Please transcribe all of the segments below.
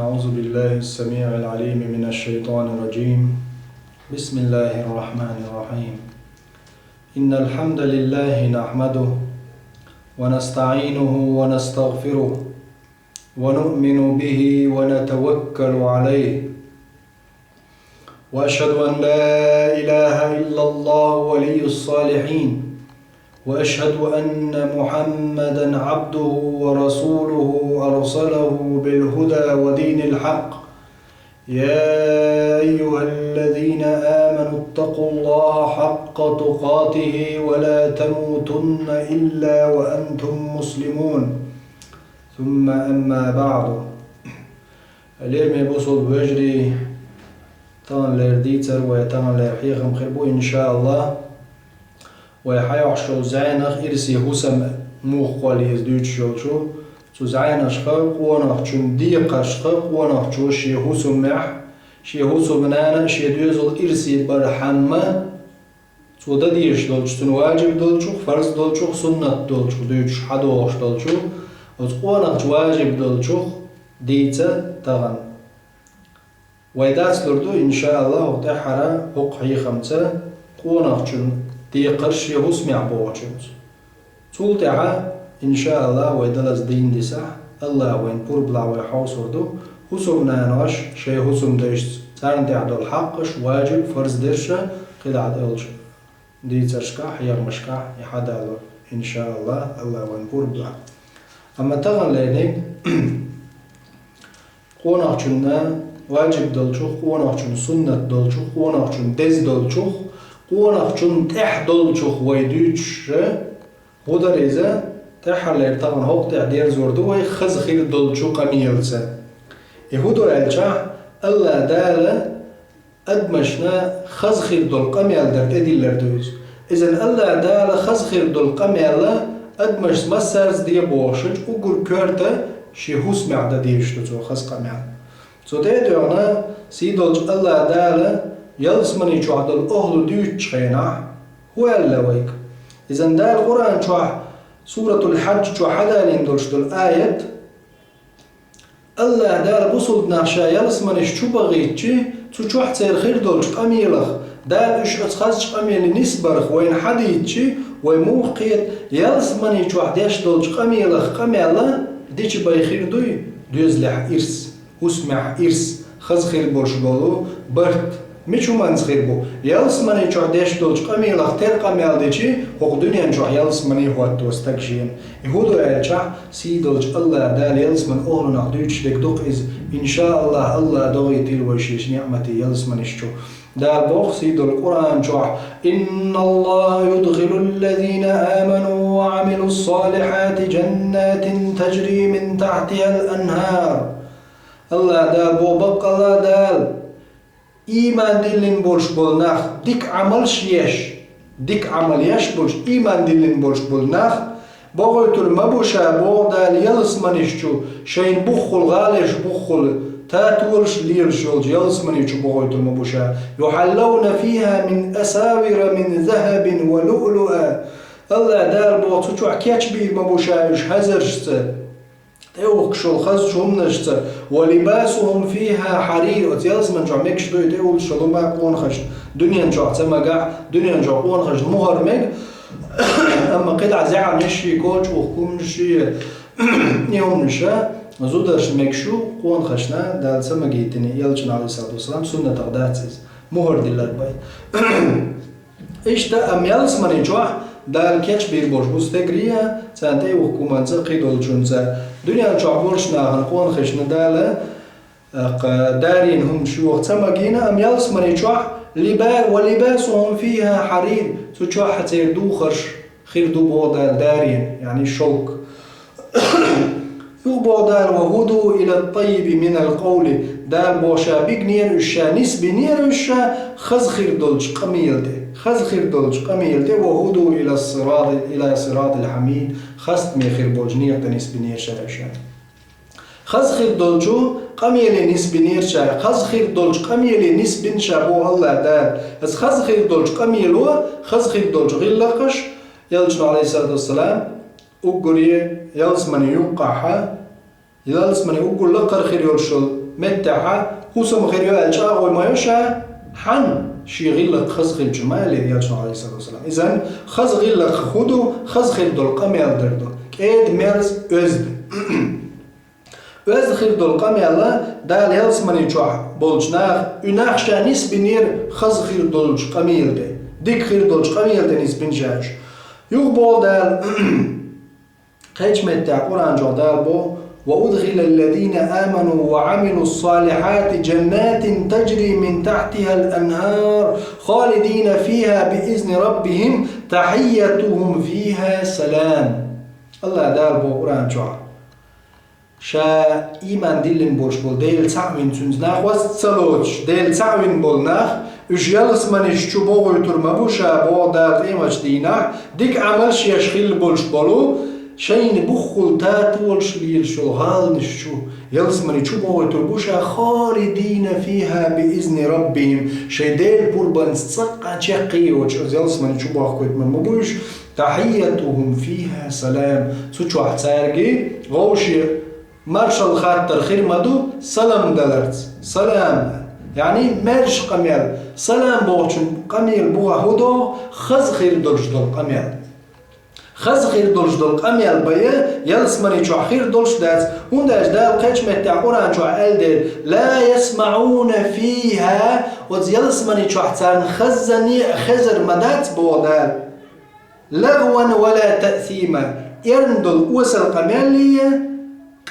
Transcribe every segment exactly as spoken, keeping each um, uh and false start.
أعوذ بالله السميع العليم من الشيطان الرجيم. بسم الله الرحمن الرحيم. إن الحمد لله نحمده ونستعينه ونستغفره ونؤمن به ونتوكل عليه. وأشهد أن لا إله إلا الله ولي الصالحين. وأشهد أن محمدا عبده ورسوله أرسله بالهدى ودين الحق. يا أيها الذين آمنوا اتقوا الله حق تقاته ولا تموتن إلا وأنتم مسلمون. ثم أما بعد. Лераме бусулба вежарий, таханлера дийцар вай, таханлера хьехам хир бу, иншааллахӀ, вай хьайохьуш йолу зӀенах ирсе хӀусам муха кхоллу иза дуьйцуш йолчу, цу зӀенашха, къонахчун декхаршха, къонахчо шен хӀусамехь, шен хӀусамнана, шен доьзал ирсе бархьама, цо дан дезаш долчух, цунна важиб долчух, фарз долчух, суннат долчух дуьйцуш хьадогӀуш долчу, оцу къонахчун важиб долчух дийца тахана. Вай дацлур ду, иншааллахӀ, хӀокху тӀаьххьара хӀокху хьехамца къонахчун декхарш шен хӀусамехь бохучуьнца. Цул тӀаьхьа, иншааллахӀ, вай далаза дийна дисахь, АллахӀа вайна пурба лахь вай хьовсур ду, хӀусамнанош шайн хӀусамдайшца, царна тӀехь долу хьакъаш, важиб, фарз дерш а, кхидӀа долчу дийцаршкахь, хьехамашкахь и хьадалур, иншааллахӀ, АллахӀа вайна пурба лахь. Амма таханлерниг къонахчунна важиб долчух, къонахчун суннат долчух, къонахчун деза долчух, къонахчун тӀехь долчух вай дуьйцуш, хӀун дара иза? ТӀаьххьарлера тахана хӀокху тӀехь дерзор ду вай хаза хир долчу къамелаца. И хӀун ду аьлчахь, АллахӀ Дала адамашна хаза хир долу къамел дар тӀедиллар ду иза. Иза АллахӀ Дала хаза хир долу къамел адамашца массаьрца де бохуш, уггар коьрта шен хӀусамехь дан дезаш ду цо хаза къамел. Цу тӀе а тоьхна, сий долчу АллахӀ Дала ялсамани чохь долу охӀла дуьйцучу хенахь, хӀун аьлла вайга? Иза Дала Къуръан чохь, Суратул Хьадж чохь хьадалийна долуш долу аят, АллахӀ Дала бусулба нах ша ялсаманиш чу бахийтчи, цу чохь церан хир долчу къамелах, Дала уьш оцу хазачу къамеле нисбарх вайна хьадийцчи, вай муха кхета, ялсамани чохь деш долчу къамелах къамел дича бен хир дуй, доьзалехь ирс, хӀусамехь ирс, хаза хир болуш болу барт. Мича хӀуманца хир бу? Ялсамани чохь деш долчу къамелах тера къамел дичи, хӀокху дуьнен чохь ялсамани хӀотто стаг шена. И хӀун ду аьлчахь, сий долчу АллахӀ Дала ялсаман охӀлунах дуьйцуш дерг ду-кх иза. ИншааллахӀ, АллахӀ догӀийтийла вай шен ниӀмате ялсаманиш чу. Дала боху сий долу Къуръан чохь: «إن الله يدخل الذين آمنوا وعملوا الصالحات جنات تجري من تحتها الأنهار». АллахӀ Дала боху, баккъалла Дала, ийман диллина болуш болу нах, дика Ӏамалш еш, дика Ӏамал еш болуш, ийман диллина болуш болу нах, бохуьйтур ма бу ша, боху Дала, ялсаманиш чу, шайна буххул гӀалеш буххул, татолаш лелаш йолчу ялсамани чу бохуьйтур ма бу ша. «يحلون فيها من أساور من ذهب ولؤلؤا». АллахӀ Дала боху, цу чохь кечбийр ма бу ша уьш хӀазаршца, тӀеухкуш йолу хазачу хӀуманашца, «ولباسهم فيها حرير». Оцу ялсамани чохь мегаш ду и тӀеуллуш йолу хӀума къонахашна. Дуьнен чохь ца магахь, дуьнен чохь къонахашна мухӀар мега, амма кхидӀа зӀе хӀума еш, коча ухкумаш, и хӀуманаш, зударшна мегаш ю къонахашна, Дала ца магийтина, элчанан, Ӏалайхиссалату вассалам, суннатах дац иза. МухӀар диллар бен. Иштта, амма ялсамани чохь Дала кечбийр болуш бу стегарий, царна тӀеухкучунца, кхидолчунца. Дуьнен чохь болчу нахана къонахашна Дала, аккха, дарийна хӀуманаш йоха ца магийна, амма ялсамани чохь либа-, «ولباسهم فيها حرير». Цу чохь церан духарш хир ду, боху Дала, дарийна, яъни шелк. Юха боху Дала: «وهدوا إلى الطيب من القول». Дала боху, ша бигнера уьш, ша нисбинера уьш, ша хаза хир долчу къамел тӀе. Хаза хир долчу къамел тӀе, «وهدوا إلى الصراط، إلى صراط الحميد», хастаме хир болчу некъа тӀе нисбинера ша уьш. Хаза хир долчу къамеле нисбинера ша, хаза хир долчу къамеле нисбина ша боху АллахӀ Дала. Аса хаза хир долчу къамело, хаза хир долчу гӀиллакхаш, Элчано, алейхиссалату вассалам, уггаре ялсамане юккъехьа, ялсамане уггар лакхара хир йолуш йолу меттехьа, хӀусам хир ю аьлла чӀагӀо ма йо ша, хьан шен гӀиллакх хаза хилча ма аьллера Элчано, алейхиссалату вассалам. Изан хаза гӀиллакх хӀун ду, хаза хир долу къамел дар ду, кӀеда, мерза, оьзда. Оьзда хир долу къамел Дала ялсамани чохь болчу наха, и нах ша нисбинера хаза хир долчу къамел тӀе, дика хир долчу къамел тӀе нисбина ша уьш. Юха боху Дала, кхечу меттехь Къуръан чохь Дала боху: «Ва удхилал лазина аману ва амилус салихати джаннатин таджри мин тахтихал анхар, халидина фиха би изни раббихим, тахийятухум фиха салам». АллахӀ Дала боху Къуръан чохь: Ша ийман диллина болуш болу, Дела цхьаъ вина цуьнца нах васт ца лоцуш, Дела цхьаъ вина болу нах, уьш ялсаманаш чу богӀуьйтур ма бу ша, боху Дала, къематчу дийнахь, дика Ӏамалш еш хилла болуш болу, шайна буххул тата волуш лелаш йолу гӀаланаш чу, ялсамани чу богӀуьйтур бу ша, халидина фиха би изни раббихим, шайн Делан пурбанца цкъа чекх йоцуш, оцу ялсамани чу бохкуьйтур ма бу уьш, тахийятухум фиха салам, цу чохь цаьрга вовше маршалла хаттар хир ма ду, салам даларца. Салам, яъни маьрша къамел. Салам бохучун къамел бухахь хӀун догӀу, хаза хир долуш долу къамел. Хаза хир долуш долу къамел бай ялсамани чохь хир долуш дац, хӀунда аьлча Дала кхечу меттехь Къуръан чохь аьлла дела: «Ла ясмаӀуна фиха», оцу ялсамани чохь царна хаззане а хезар ма дац, боху Дала. «Лагъван ва ла таъсима», эрна долу осал къамелле,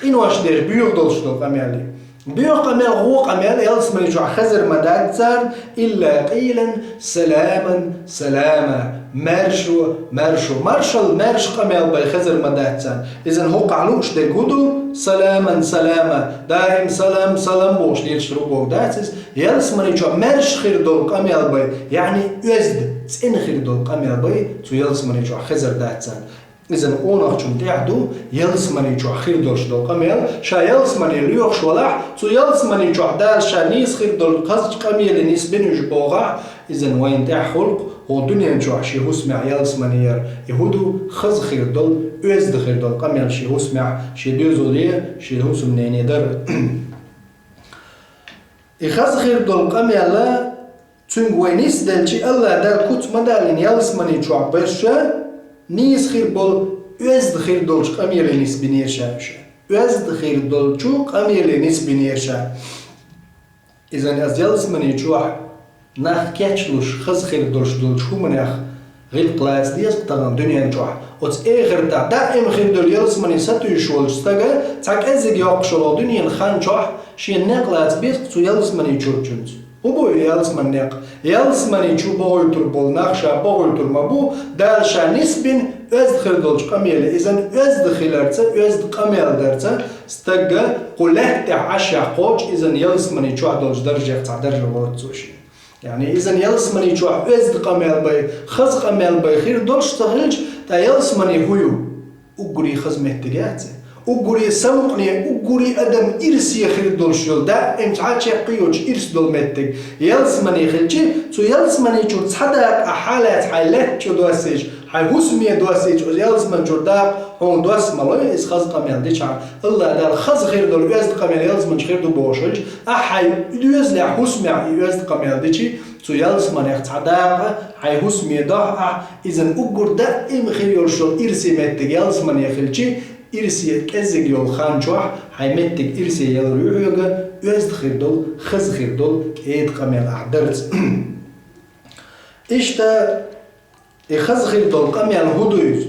къинош деш боьха долуш долу къамелле. Боьха къамел, гӀо къамел ялсамани чохь хезар ма дац царна, илла къилан саламан салама, маршо, маршо. Маршалла, маьрша къамел бай хезар ма дац царна. Изан хӀокхахь лууш дерг хӀун ду? Саламан салама. Даим салам, салам бохуш лелаш лур боху дац иза? Ялсамани чохь маьрша хир долу къамел бай, яъни оьзда, цӀена хир долу къамел бай цу ялсамани чохь хезар дац царна. Изан къонахчун тӀехь ду ялсамани чохь хир долуш долу къамел, ша ялсамани лоьхуш валахь, цу ялсамани чохь Дала ша нийса хир долу хазачу къамеле нисбина уьш бохахь, изан вайна тӀехь хуьлу хӀокху дуьнен чохь шен хӀусамехь ялсамани яр. И хӀун ду? Хаза хир долу, оьзда хир долу къамел шен хӀусамехь, шен доьзале, шен хӀусамнене дар. И хаза хир долу къамел, цуьнга вай нисделчи, АллахӀ Дала куц ма далийна ялсамани чохь берш, нийса хир болу, оьзда хир долчу къамеле нисбинера ша уьш. Оьзда хир долчу къамеле нисбинера ша. Изан аса ялсамани чохь нах кечлуш, хаза хир долуш долчу хӀуманех гӀиллакх лаца деза тахана дуьнен чохь. Оцу эхартахь даим хир долу ялсамани сатуьйсуш волчу стага цхьа кӀеззиг йоккхуш йолу дуьненан хан чохь шен некъ лаца беза цу ялсамани чурчуьнца. ХӀун бу и ялсаман некъ? Ялсамани чу богӀуьйтур болу нах ша богӀуьйтур ма бу, Дала ша нисбина оьзда хир долчу къамеле. Изан оьзда хиларца, оьзда къамел дарца стагга кху лаьтта тӀехь Ӏаш кхочу, изан ялсамани чохь долчу даржех цхьа даржа лоцу цо шен. Яъни изан ялсамани чохь оьзда къамел бай, хаза къамел бай хир долуш ца хилча, ткъа ялсамани хӀун ю? Уггаре хаза меттиг яц и. Уггаре самукъане, уггаре адам ирсе хир долуш йолу, даим цхьа чекх йоцуш ирс долу меттиг ялсамани хилчи, цу ялсамани чуьра цхьа дакъа ахь хьалаца хьайн лаьтта чу доссийча, хьайн хӀусаме доссийча, оцу ялсамани чуьра дакъа хьуна досса ма ло иза хаза къамел дичахьана. АллахӀ Дала хаза хир долу оьзда къамел ялсамани чу хир ду бохуш хилча, ахь хьайн доьзалехь, хӀусамехь и оьзда къамел дичи, цу ялсаманех цхьа дакъа хьайн хӀусаме дохь ахь, изан уггар даим хир йолуш йолу ирсе меттиг ялсамане хилчи, ирсе кӀеззиг йолу хан чохь хьайн меттиг ирсе ялур ю хьоьга, оьзда хир долу, хаза хир долу кӀеда къамел ахь дарца. Иштта, и хаза хир долу къамел хӀун ду иза?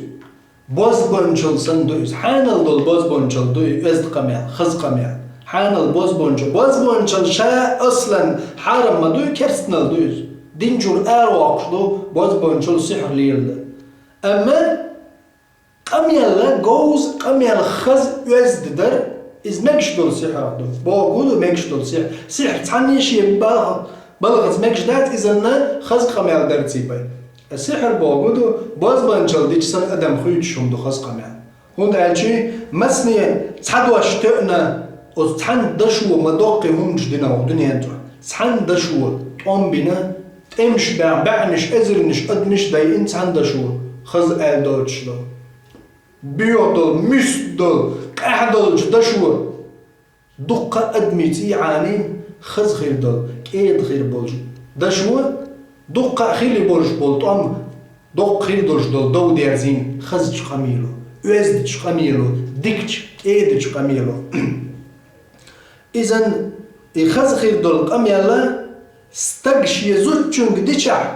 Бозбуунчалла санна ду иза. Хьанал долу бозбуунчалла ду и оьзда къамел, хаза къамел. Хьанал бозбуунчалла. Бозбуунчалла ша аслан хьарам ма ду и, керстанал ду иза. Дин чуьра аравоккхуш ду бозбуунчалла, сихьр леладар. Амма къамел говза, къамел хаза, оьзда дар, иза мегаш долу сихьрах ду. Бохург ду мегаш долу сихьр. Сихьр цхьанне шен балха-, балхаца мегаш дац, изанна хаза къамел дарций бай. Сихьр бохург ду, бозбуунчалла дича санна адам хуьйцуш хӀума ду хаза къамел. ХӀунда аьлча массане цхьа дош тоьъна, Оцу цхьана дашо ма доккхий хӀуманаш дина хӀокху дуьнен чохь. Цхьана дашо тӀом бина, тӀемаш баьхна, баьӀнаш, эзарнаш адамаш дайина цхьана дашо, хаза аьлла доцуш долу, боьха долу, муьста долу, къаьхьа долчу дашо. Дуккха а адамийн цӀий Ӏанийна хаза хир долу, кӀеда хир болчу дашо, дуккха а хилла болуш болу тӀом, доккха хир долуш долу дов дерзийна хазачу къамело, оьздачу къамело, дикачу, кӀедачу къамело. Изан и хаза хир долу къамел стаг шен зудчуьнга дичахь,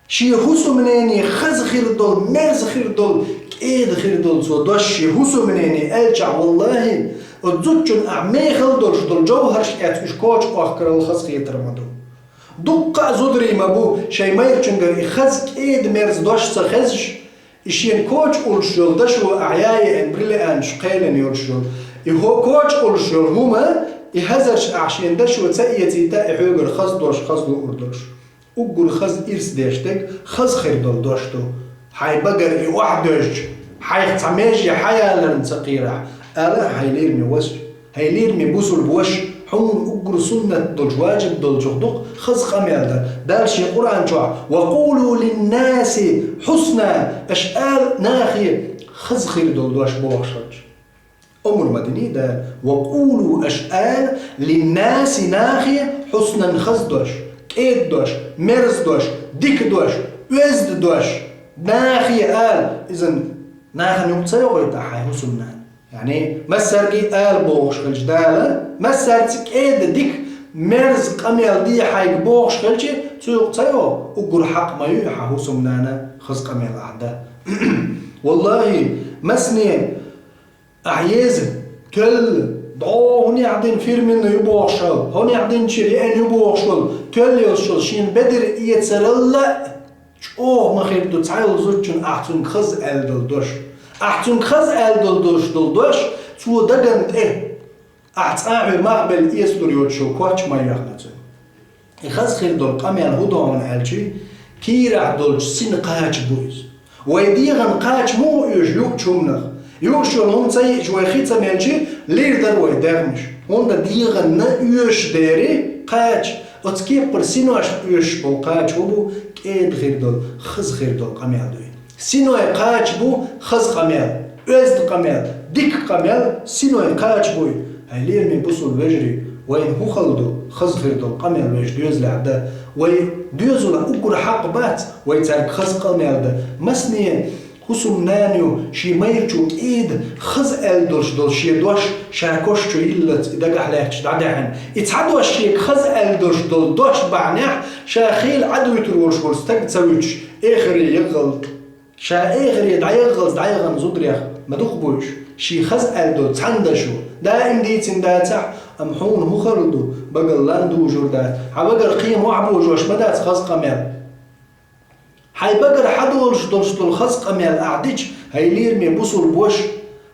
шен хӀусамнене хаза хир долу, мерза хир долу, кӀеда хир долу цо дош шен хӀусамнене аьлчахь, валлахӀи, оцу зудчунна ахь мехала долуш долу жовхӀарш эцна уьш коча охкарал хазахетар ма ду. Дуккха а зударий ма бу, шайн майрачуьнгара и хаза, кӀеда, мерза дош ца хезаш, и шена коча уллуш йолу дашо ахь яа еана, бриллианташ кхелина йолуш йолу, и хӀо коча уллуш йолу хӀума, и хӀазарш ахь шена дашо ца эцийта, и хьоьгара хаза дош, хаза луур долуш. Уггар хаза ирс деш дерг хаза хир долу дош ду. Хьайн багара и охьадоьжча, хьайх цхьа меже хьаяларна ца кхерахь, ала хьайн лераме ваша, хьайн лераме бусулба ваша, хьуна уггар суннат долчу, важиб долчух ду-кх хаза къамел дар. Дала шен Къуръан чохь: «Ва къулу линнаси хьусна», аша ала нахе хаза хир долу дош бохуш хилча. Омра ма диний Дала: «Ва къулу», аша ала линнаси нахе хьуснан хаза дош, кӀеда дош, мерза дош, дика дош, оьзда дош, нахе ала. Изан нахана юкъа ца йогӀуьйту ахь хьайн хӀусамнана. Яъни, массаьрга а ала бохуш хилча Дала, массаьрца кӀеда, дика, мерза къамел де хьайга бохуш хилча, цу юкъа ца йогӀу, уггар хьакъ ма ю хьан хӀусамнана хаза къамел ахь дан. ВаллахӀи, масане ахь еза, тоьлла, дӀо хӀунех дина фирменна ю бохуш хьал, хӀунех динчуьра еана ю бохуш волу, тоьлла йолуш волу шена бедар эцаралла а, чӀогӀа ма хир ду цхьайолу зудчунна ахь цуьнга хаза аьлла долу дош. Ахь цуьнга хаза аьлла долу дош, долу дош, цо дагана тӀе ахь цкъа а хьоьга мах белла эцалур йоцуш йолу коч ма йоьхна цуьнан. И хаза хир долу къамел хӀун ду хьуна аьлчи, кийрахь долчу сина кхача бу иза. Вай дегӀан кхача муха оьшу юучу хӀуманах? Юуш йолу хӀума ца йиъча, вай хи ца мелчи, лир дара вай дегӀмаш. ХӀунда дегӀанна оьшуш дери кхача, оцу кеппара синошна оьшуш болу кхача хӀун бу, кӀеда хир долу, хаза хир долу къамел ду и. Синой кхача бу хаза къамел, оьзда къамел, дика къамел, синой кхача бу и. Хьайн лераме бусулба вежарий, вайна хӀун хала ду хаза хир долу къамел вайша доьзалехь дан? Вай доьзалан уггар хьакъ бац вай цаьрга хаза къамел дан? Масане хӀусамнана ю, шен майрачо кӀеда, хаза аьлла долуш долу шен дош ша коша чу йиллалц и дагахь лаьтташ дӀадаьхьна. И цхьа дош шега хаза аьлла долуш долу дош бахьанехь ша хила Ӏадуьйтур волуш волу стаг ца вуьтуш, эхаре яххалц. Ша эхаре дӀаяххалц дӀаяхана зударех ма дукха бу уьш, шен хаза аьлла долу цхьана дашо. Даим дийцина дацахь, амма хьуна хӀун хала ду, багаллан дужур дац. Хьан багара кхин мохь божош ма дац хаза къамел. Хьайн багара хьадолуш долуш долу хаза къамел ахь дича, хьайн лераме бусулба ваша,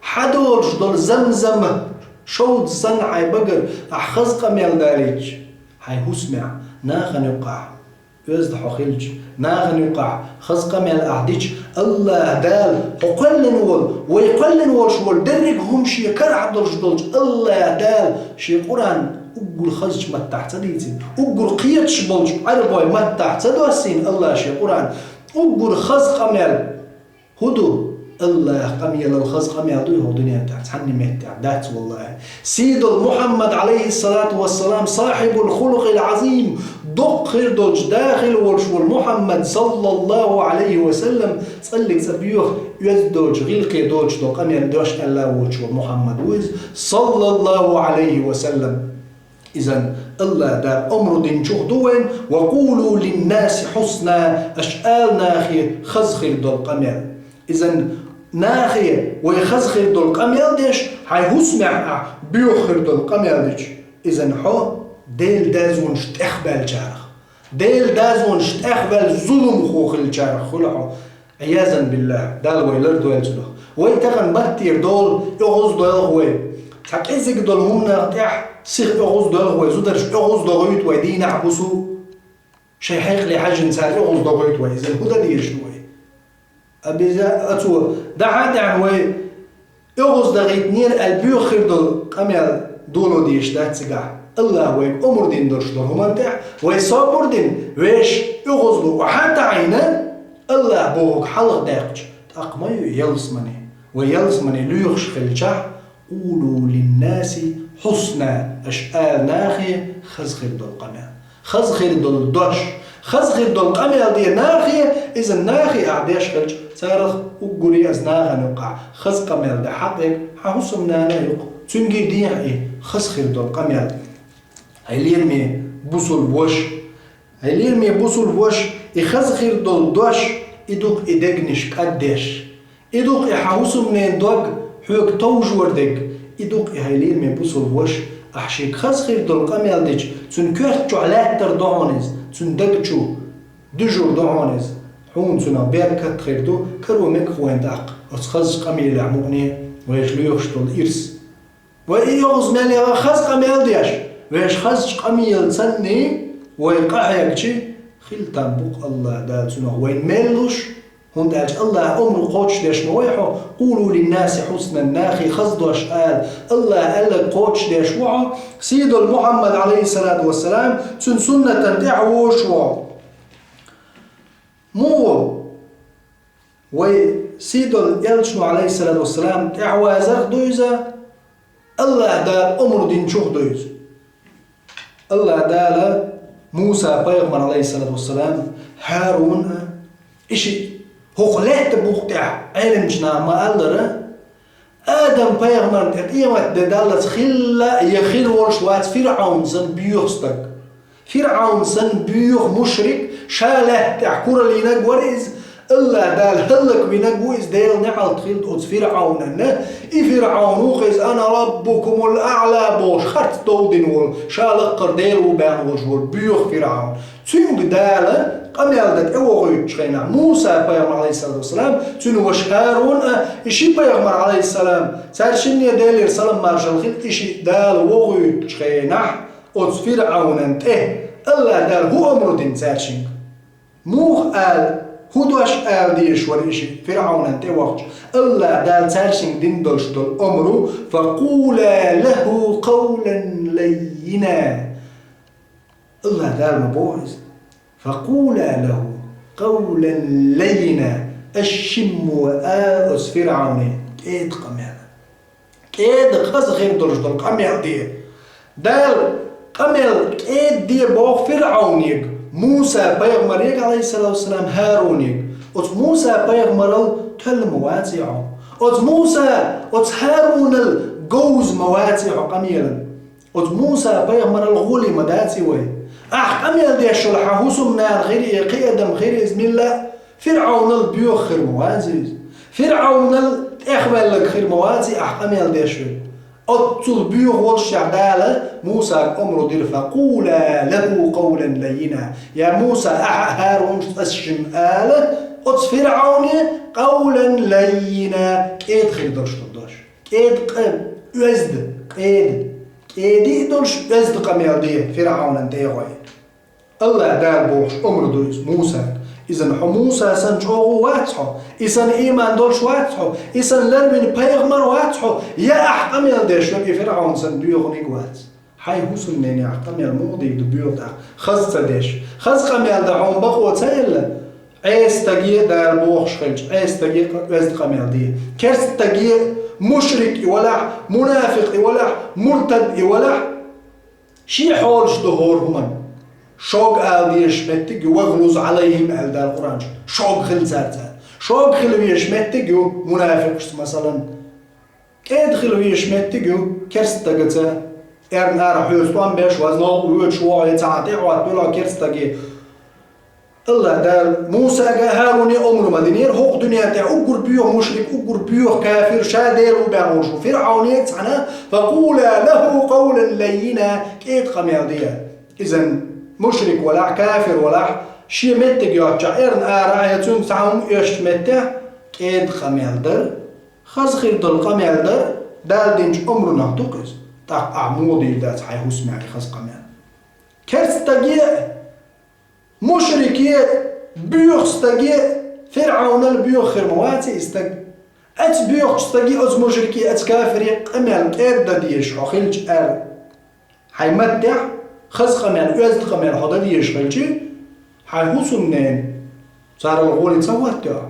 хьадолуш долу зам-зама шовда санна хьайн багара ахь хаза къамел далийтча, хьайн хӀусамехь, нахана юккъахь, оьзда хьо хилча, нахана юккъахь хаза къамел ахь дича, АллахӀ Дала хьо кхоьллина волу, вай кхоьллина волуш волу дерриг а хӀума шен карахь долуш долчу АллахӀ Дала шен Къуръан уггар хазачу маттахь ца дийцина, уггар кхеташ болчу Ӏарбойн маттахь ца доссийна АллахӀа шен Къуръан, уггар хаза къамел хӀун ду? АллахӀан къамелал хаза къамел дуй хӀокху дуьнен тӀехь цхьанна меттехь дац, валлахӀи. Сийдолу Мухьаммад, Ӏалайхиссалату вассалам, сахьибул хулукъил Ӏазим, доккха хир долчу дахийла волуш волу Мухьаммад, саллаллаху Ӏалайхи ва саллам, цӀаллиг цӀа боьха, оьзда долчу, гӀиллакхе долчу долу къамел дош аьлла воцуш волу Мухьаммад ву иза, саллаллаху Ӏалайхи ва саллам. Изан АллахӀ Дала омру динчух ду вайн: «Ва къулу линнаси хьусна», аша ала нахе хаза хир долу къамел. Изан нахе вай хаза хир долу къамел деш, хьайн хӀусамехь ахь боьха хир долу къамел дича, изан хьо Делан дазонаш тӀехбаьллачарах, Делан дазонаш тӀехваьлла зуламхо хилчарах хуьлу хьо. Ӏиязан биллахӀ, Дала вай лардойла цунах. Вай тахана баттера долу, оьгӀаз доьлху вай. Цхьа кӀезиг долу хӀуманах тӀехь сиха оьгӀаз доьлху вай, зударш оьгӀаз догӀуьйту вай дийнахь, хӀусу. Шайн хьекъале хьаьжжина цара оьгӀаз догӀуьйту вай, иза хӀун дан дезаш ду вай? Обяза-, оцо дӀахьа а даьхьна вай оьгӀаз дагӀийтинера аьлла боьха хир долу къамел Дола дезаш дац цигахь. АллахӀа вайга омра дина долуш долу хӀуманна тӀехь вай собар дина, вешан оьгӀазло охьа а таӀийна, АллахӀа бохург хьалха даьккхича, тӀаккха ма ю ялсамане. Вай ялсамане лоьхуш хилчахь, «Къулу линнаси хьусна», аша ала нахе хаза хир долу къамел. Хаза хир долу дош, хаза хир долу къамел де нахе, иза нахе ахь деш хилча, царах уггаре аса нахана юкъахь хаза къамел де хьакъ верг хьан хӀусамнана а ю-кх, цуьнга а дехьа и хаза хир долу къамел. Хьай лераме бусулба ваша, хьай лераме бусулба ваша, и хаза хир долу дош, и ду-кх и дегнаш кӀаддеш. И ду-кх и хьан хӀусамненан дог хьоьга товжор дерг, и ду-кх и хьай лераме бусулба ваша, ахь шега хаза хир долу къамел дича, цуьнан коьрта чохь лаьттар ду хьуна иза, цуьнан даг чу дуьжур ду хьуна иза. Хьуна цунах беркат хир ду, каро мега-кх вайна тӀаккха оцу хазачу къамелехь мукъане вайша лоьхуш долу ирс. Вай и йогӀуз мел яла хаза къамел деш, вешан хазачу къамелан санна вай къахьегчи, хила там бу-кх АллахӀ Дала цунах вайна мел луш, хӀунда аьлча АллахӀа омра кхочушдеш ма вай хьо, «Къулу линнаси хьуснан», нахе хаза дош ала, АллахӀа аьлларг кхочушдеш ву хьо, сийдолу Мухьаммад, Ӏалайхиссалату вассалам, цуьнан суннатан тӀехь вуш ву хьо. Муха ву? Вай сийдолу элчано, Ӏалайхиссалату вассалам, тӀаьхьавазарх ду иза, АллахӀ Дала омра динчух ду иза. АллахӀ Дала Муса пайхамар, Ӏалайхиссалату вассалам, ХӀарун а, и шиъ, хӀокху лаьттан букъа тӀехь Ӏеламчу наха ма-аллара, Адам пайхамарна тӀе къематде даллалц хилла я хир волуш вац ФирӀаун санна боьха стаг. ФирӀаун санна боьха мушрик, ша лаьтта тӀехь кураллинарг вара иза, АллахӀ Дала хӀаллаквинарг ву иза, Делан неӀалт хилда оцу ФирӀаунна. И ФирӀаун ву-кх иза, «Ана раббукумул аӀла», бохуш, харц дов дина волу, ша лаккхара Дела ву баьхна волуш волу боьха ФирӀаун. Цуьнга Дала къамел дан тӀевогӀуьйтучу хенахь, Муса пайхамар, Ӏалайхиссалату вассалам, цуьнан ваша ХӀарун а, и ши пайхамар, Ӏалайхиссалам, цара шинне Делера салам-маршалла хила, и шиъ Дала вогӀуьйтучу хенахь, оцу ФирӀаунна тӀе АллахӀ Дала хӀун омра дина цаьршинга? Муха ала, хӀун дош ала дезаш вара и шиъ ФирӀаунна тӀе вахча? АллахӀ Дала цаьршинга дина долуш долу омра: «Факъула лаху къавлан лаййина». АллахӀ Дала ма боху иза: «Факъула лаху къавлан лаййина». Аша шиммо ала оцу ФирӀауне кӀеда къамел. КӀеда, хаза хир долуш долу къамел де. Дала къамел кӀеда де боху ФирӀаунега, Муса пайхамарега, Ӏалайхиссалату вассалам, ХӀарунега. Оцу Муса пайхамарал тоьлла ма ваций хьо? Оцу Муса, оцу ХӀарунал говза ма ваций хьо къамелан? Оцу Муса пайхамарал гӀоли ма даций вай? Ахь къамел деш йолу хьан хӀусамнана хир а, кхин адам хир а, иза милла а, ФирӀаунал боьха хир ма вац иза? ФирӀаунал тӀехваьлларг хир ма ваций ахь къамел деш верг? Оццул боьха волушшехь Дала Мусага омра дира: «Факъула лаху къавлан лаййина». Я Муса, ахьа а ХӀарунаш а, аса шимма ала оцу ФирӀауне къавлан лаййина, кӀеда хир долуш долу дош. КӀеда къа, оьзда, кӀеда. КӀеда а долуш, оьзда къамел де ФирӀаунна тӀе гӀой. АллахӀ Дала бохуш омра ду иза Мусага. Изан хьо Муса санна чӀогӀа вац хьо, и санна ийман долуш вац хьо, и санна ларвина пайхамар вац хьо, я ахь къамел деш верг и ФирӀаун санна боьханиг вац. Хьайн хӀусамненехь къамел муха дийр ду боьха тӀаккха, хаза ца деш? Хаза къамел дан хьуна бакъо ца елла? Ӏеса стаге а Дала бохуш хилча, Ӏеса стаге а оьзда къамел де. Керста стаге а, мушрик и валахь, мунафикъ и валахь, муртад и валахь, шен хьолаш ду хӀора хӀуманна. Шога ала дезаш меттиг ю, «вагълуз Ӏалайхим», аьлла Дала Къуръан чу. Шога хила цаьрца. Шога хила везаш меттиг ю мунафикъашца, масалан. КӀеда хила везаш меттиг ю керста стагаца. Эрна арахь хьоьца тӀом беш, ваза новкъа воьдуш вогӀу, я цхьа тӀе а хӀоттавелла керста стаге. АллахӀ Дала Мусага а, ХӀаруне а омра ма динера, хӀокху дуьнен тӀехь уггар боьха мушрик, уггар боьха кафир, ша Дела ву баьхна волуш ву ФирӀауне а цхьаьна: «Факъула лаху къавлан лаййина», кӀеда къамел де. Изан мушрик валахь, кафир валахь, шен меттиг йоцчохь, эрна арахь я цуьнга цхьа хӀума оьшучу меттехь, кӀеда къамел дар, хаза хир долу къамел дар Дала динчу омранах ду-кх иза. ТӀаккха ахь муха дийр дац хьайн хӀусамехь и хаза къамел? Керста стаге а, мушрике а, боьха стаге а, ФирӀаунал боьха хир ма ваций и стаг? Оцу боьхачу стаге, оцу мушрике, оцу кафире къамел тӀера дан дезаш хьо хилча аьлла. Хьайн маттехь хаза къамел, оьзда къамел хьо дан дезаш хилча, хьайн хӀусамненан царал гӀоле ца хӀоттайо ахь?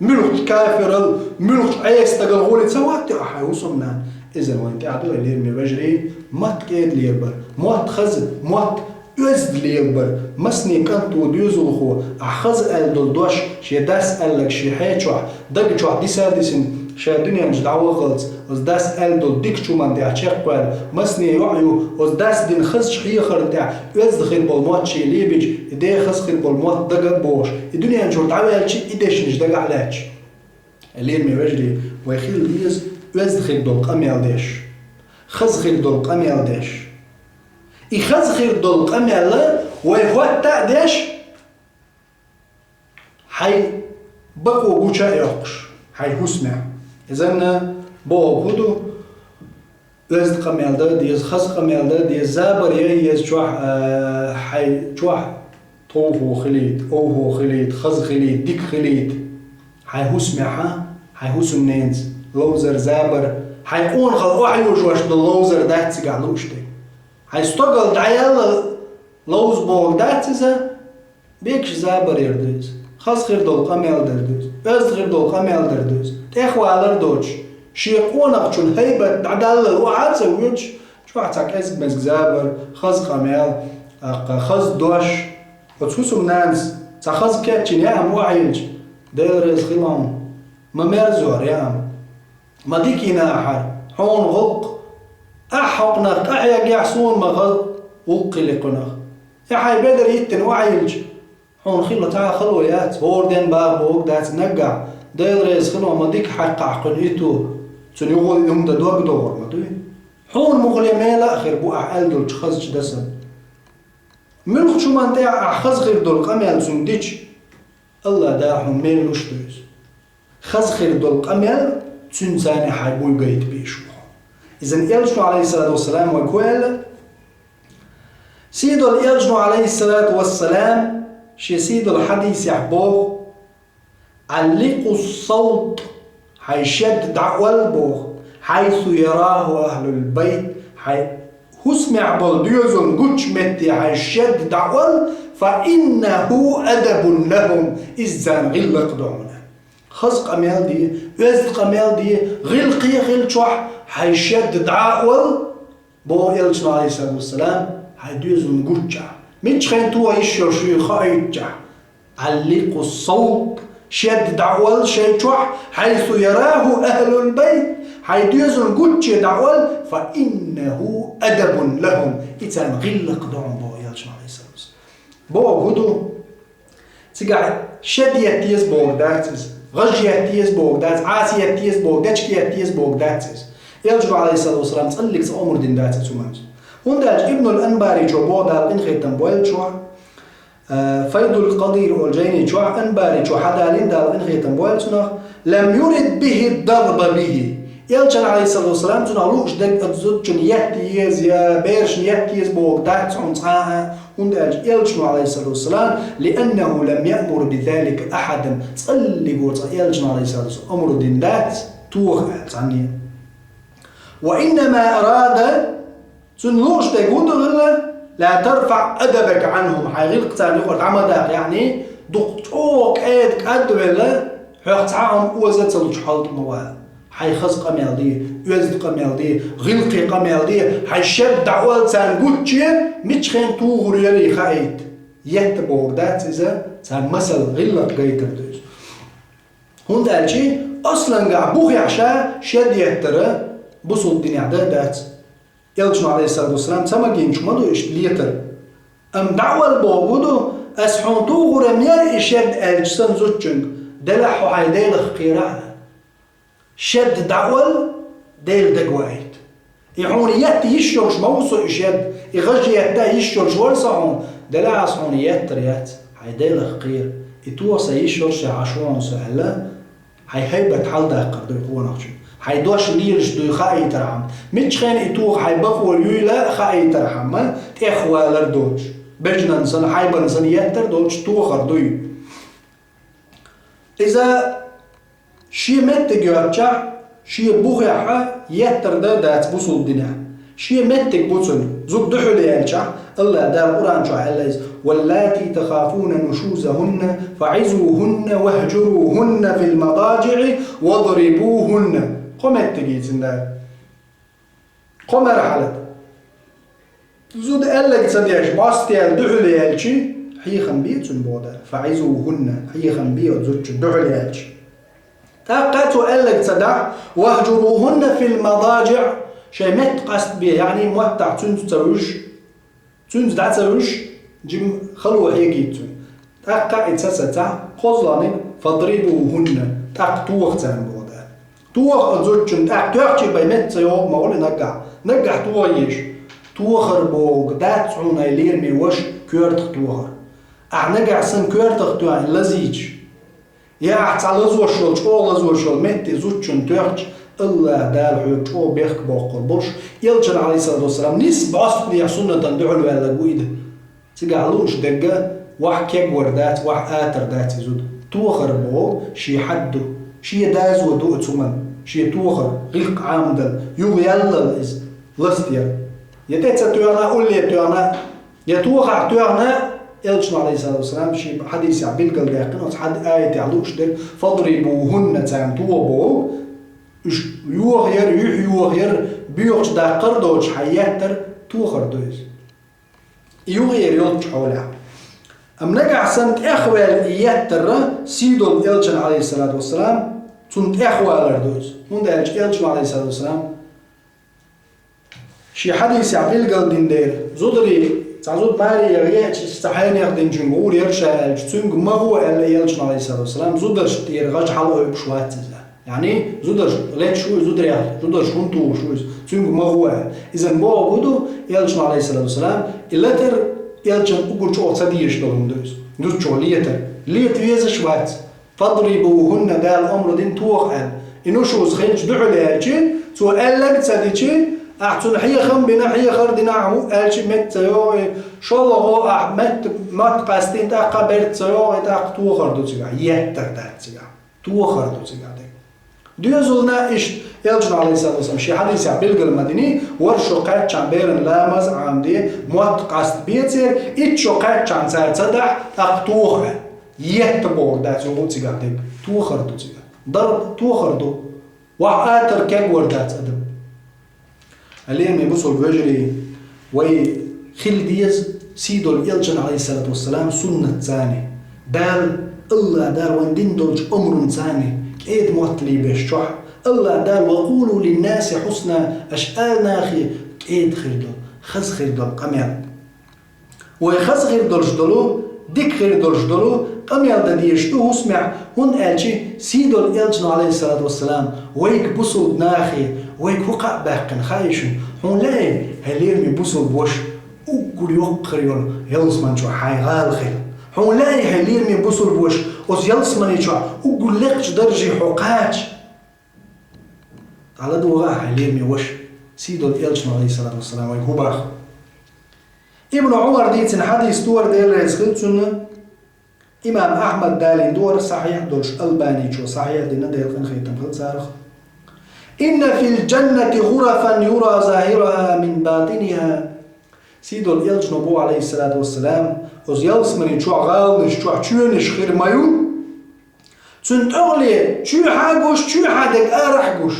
Муьлххачу кафирал, муьлххачу Ӏеса стагал гӀоле ца хӀоттайо ахь хьайн хӀусамненан? Иза вайна тӀехь ду, лераме вежарий, мотт кӀеда лелабар, мотт хаза, мотт оьзда лелабар. Масане кӀанто, доьзалхо, ахь хаза аьлла долу дош шен дас аьлларг шен хье чохь, даг чохь диса а дисина, ша дуьнен чу дӀаваххалц, оцу дас аьлла долу дикачу хӀуманна тӀехь чекхваьлла, масане йоӀ ю, оцу дас дина хазачу хьехарна тӀехь оьзда хир болу мотт шен лебича, и ден хаза хир болу мотт дага а бохуш, и дуьнен чуьра дӀаваьлча, и дешнаш дагахь лаьтташ. Лераме вежарий, вай хила деза оьзда хир долу къамел деш, хаза хир долу къамел деш. И хаза хир долу къамел вай хӀотта а деш, хьайн бакъо гуча а йоккхуш, хьайн хӀусамехь. Иза-м бохург хӀун ду? Оьзда къамел дан деза, хаза къамел дан деза, забар ян еза чохь, а, хьайн чохь товхо хилийта, овхо хилийта, хаза хилийта, дика хилийта. Хьайн хӀусамехь, хьайн хӀусамненца ловзар, забар, хьайн къонахалла охьайожош долу ловзар дац цигахь лууш дерг. Хьайн стогал дӀаяьлла ловза бохург дац иза, бекаш забар яр ду иза, хаза хир долу къамел дар ду иза, оьзда хир долу къамел дар ду иза, тӀехвалар доцуш, шен къонахчун хӀайбат дӀадаллал охьа а ца воьдуш, чохь цхьа кӀезиг-мезиг забар, хаза къамел, тӀаккха хаза дош. Оцу хӀусамнанас цхьа хаза кечйина яа хӀума охьайиллича, Дела реза хила хьуна, ма мерза яр яа хӀума, ма дика йина ахьара, хьуна гӀуллакх, ахь хӀокхунах къахьегахь, суна ма хаза гӀуллакх хили кхунах. И хьайн бедар йиттина охьайиллича, хьуна хила цхьа а хало яц, хӀора ден баха бохург дац, наггахь, Дела реза хила хьуна, ма дика хьаькхна кхуьнан итт, цуьнан юха и хӀума дан дог догӀур ма дуй. Хьуна муххале мела а хир бу ахь аьлла долчу хазачу дасан. Муьлххачу хӀуманна тӀехь ахь хаза хир долу къамел цуьнга дича, АллахӀ Дала хьуна мел луш ду иза. Хаза хир долу къамел цуьнца хьайн буй гайта безаш бу хьо. Иза Элчано, Ӏалайхиссалату вассалам, вай кху аьлла, сийдолу Элчано, Ӏалайхиссалату вассалам, шен сийдолу хьадисехь боху: «Алликъу савт», хьайн шед дӀаолла боху, «хьайсу яраху ахлул байт», хьайн хӀусамехь болу доьзална гучу метте хьайн шед дӀаолла, «фа иннаху адабун лахум», иза царна гӀиллакх ду хьуна. Хаза къамел де, оьзда къамел де, гӀиллакхе хилчохь хьайн шед дӀа а олла, боху Элчано, Ӏалайхиссалату вассалам, хьайн доьзална гуччохь. Миччахьана тоха йиш йолуш ю хаийтчохь. «Алликъу савт», шед дӀаолла шайн чохь, «хьайсу яраху ахлул байт», хьайн доьзална гучче дӀаолла, «фа иннаху адабун лахум», и царна гӀиллакх ду хьуна, боху Элчано, Ӏалайхиссалату вассалам. Боху хӀун ду? Цигахь шед етта еза бохург дац иза, гӀаж етта еза бохург дац, Ӏаса етта еза бохург, дечка етта еза бохург дац иза. Элчано, Ӏалайхиссалату вассалам, цкъа а ца омра дина дац оцу хӀуманца. ХӀунда аьлча Ибнул Анбаричо боху, Дала къинхетам бойла цунах, э, Файдул Къадир олу жайни чохь, Анбаричо хьадалийна, Дала къинхетам бойла цунах: «Лам юрид бихи дарба бихи». Элчано, Ӏалайхиссалату вассалам, цунах лууш дерг оцу зудчунна етта еза я берашна етта еза бохург дац хьуна цкъа а, хӀунда аьлча Элчано, Ӏалайхиссалату вассалам, «лианнаху лам яъмур бизалика ахадан», цкъа а цкъа Элчано, Ӏалайхиссалату вассалам, омра дина дац, тоха аьлла цхьанне. «Ва иннама арада», цунна лууш дерг хӀун ду хилла? «Ла тарфаъ адабака Ӏанхум», хьайн гӀиллакх царна юкъара дӀа ма даха, яъни, дукха чӀогӀа кӀеда кӀадвелла, хьох цхьа а хӀума оза а ца лучу хьал тӀе ма вала. Хьайн хаза къамел де, оьзда къамел де, гӀиллакхе къамел де, хьайн шед дӀаолла царна гучче, миччахьана тухур яри хаийта. Етта бохург дац иза, царна масал, гӀиллакх гайтар ду иза. ХӀунда аьлча аслангахь бухехь ша шед еттара бусулба динехь дан а дац. Элчано, Ӏалайхиссалату вассалам, ца магийначу ма ду иштта летар. Амма дӀаолла бохург хӀун ду, ас хьуна тухур-м яра и шед аьлча санна зудчуьнга, делахь хьо хьайн Делах кхерахь. Шед дӀаолла, Дела дагаваийта. И хьуна етта йиш йолуш ма ву со и шед, и гӀаж етта йиш йолуш вара со хьуна, делахь ас хьуна еттар яц, хьайн Делах кхера. И тоха сан йиш йолуш я хьан шоана со аьлла, хьайн хӀайбат хьаладаккхар ду и къонахчун. Хьайн дош лелаш дуй хаийтархьама, миччахьана и тоха хьайн бакъо юйла а хаийтархьама, тӀехвалар доцуш, бежнан санна, хьайбан санна еттар доцуш тохар дуй. Иза Шен меттиг йоцчахь, шен бухехь еттар дан дац бусулба динехь. Шен меттиг бу цуьнан, зуда дуьхьал яьлчахь, АллахӀ Дала Къуръан чохь аьлла иза: «واللاتي تخافون نشوزهن فعظوهن واهجروهن في المضاجع واضربوهن». Кхо меттиг йийцина Дала. Кхо мархьалат. Зуда аьлларг ца деш, бӀостанехьа дуьхьал яьлча, хьехам бе цуьнан, боху Дала. «فعظوهن», хьехам бе оцу зудчун дуьхьал яьлча. ТӀаккха цо аьлларг ца дахь, «واهجروهن في المضاجع», шайн метта къастабе, яъни маттахь цуьнца ца вуьжуш, цуьнца дӀа ца вуьжуш, жима хало хьегийта цуьнан. ТӀаккха и ца сацахь, кхозлагӀниг, «فاضربوهن», тӀаккха тоха царна, боху Дала. Тоха оцу зудчун, тӀаккха тоьхча бен метта ца йогӀу ма хуьлу наггахь. Наггахь тоха езаш. Тохар бохург дац хьуна, хӀай лераме ваша, коьртах тохар. Ахь нагахь санна коьртах тоьхна лазийча, я ахь цхьа лазош йолу, чӀогӀа лазош йолу метте зудчун тоьхча, АллахӀ Дала хьоьга чӀогӀа бехк боккхур болуш, Элчан, Ӏалайхиссалату вассалам, нийса бӀостанехьа суннатана дуьхьал ваьлларг ву и ду. Цигахь лууш дерг ваха кегвар дац, ваха атар дац и зуда. Тохар боху шен хьад ду, шен доза ду оцу хӀуманна, шен тохар, гӀиллакх Ӏамадала, юха яллал иза, ластаяр. Я тӀе ца тоьхна, улле тоьхна, я тохахь тоьхна, Элчано, Ӏалайхиссалату вассалам, шен хьадисехь билгалдаьккхина, оцу хьад-, аятехь лууш дерг, «فاضربوهن», царна тоха боху, уьш йохаяр, юьхь йохаяр, боьхачу даккхар доцуш хьан еттар тохар ду иза. И юхаяр йолчу хьолехь. Амма нагахь санна тӀехваьлла и еттар сий долу Элчан, Ӏалайхиссалату вассалам, цунна тӀехвалар ду иза. ХӀунда аьлча Элчано, Ӏалайхиссалату вассалам, шен хьадисехь билгалдина дела, зударий, цхьа зуда маре яха еача, цхьа хьенех динчуьнга гӀур яра ша аьлча, цуьнга ма гӀо аьлла Элчано, Ӏалайхиссалату вассалам, зударшна тӀера гӀаж хьала ойпуш вац иза. Яъни, зударш леташ ву иза, зударех, зударш хӀунда тухуш ву иза, цуьнга ма гӀо аьлла. Иза бохург хӀун ду, Элчано, Ӏалайхиссалату вассалам, и латар Элчан уггар чӀогӀа ца дезаш долу хӀума ду иза. Зудчо летар. Лета везаш вац. «فاضربوهن», Дала омра дина, тоха аьлла. И нушуз хилча дуьхьал яьлча, цо аьлларг ца дича, ахь цунна хьехам бина, хьехар дина ахь ву аьлча, метта ца йогӀий, шолгӀа ахь метта, мотт къастийна, тӀаккха берта ца йогӀий, тӀаккха тохар ду цигахь, еттар дац цигахь. Тохар ду цигахь дерг. Доьзална иштта, Элчано, Ӏалайхиссалату вассалам, шен хьадисехь билгал ма динний, ворхӀ шо кхаьччахьана беран ламаз Ӏамаде, мотт къастабе церан, итт шо кхаьччахьана цара ца дахь, тӀаккха тоха аьлла. Етта бохург дац юха цигахь дерг. Тохар ду цигахь. Дарб тохар ду. Ваха атар кегвар дац адам. Лераме бусулба вежарий, вай хила деза сий долу Элчан, Ӏалайхиссалату вассалам, суннатца. Дала, АллахӀ Дала вайна дина долчу омрунца, кӀеда моттале беш чохь. АллахӀ Дала: «وقولوا للناس حسنا», аша ала нахе кӀеда хир долу, хаза хир долу къамел. Вай хаза хир долуш долу, дика хир долуш долу къамел дан дезаш ду хӀусамехь, хӀунда аьлча сий долу Элчано, Ӏалайхиссалату вассалам, вайга, бусулба нахе, вайга хӀун кхаъ баьккхина хаьий шуна? Хьуна лаьий, хӀай лераме бусулба ваша, уггар йоккха хир йолу ялсамани чохь хьайн гӀала хила? Хьуна лаьий, хӀай лераме бусулба ваша, оцу ялсамани чохь уггар лекхачу дарже хьо кхача? ДӀаладогӀа ахь, хӀай лераме ваша, сий долу Элчано, Ӏалайхиссалату вассалам, вайга хӀун боху. Ибн Ӏумара дийцина хьадис ду, Дела реза хила цунна, имам Ахьмада далийна ду, сахьихь долуш, Албаничо сахьихь дина, Делан къинхетам хила царах. «إن في الجنة غرفا يرى ظاهرها من باطنها». Сий долу Элчано боху, Ӏалайхиссалату вассалам, оцу ялсамани чохь, гӀаланаш чохь чоьнаш хир ма ю, цуьнан тӀехула чоьхьа гуш, чоьхьа дерг арахь гуш.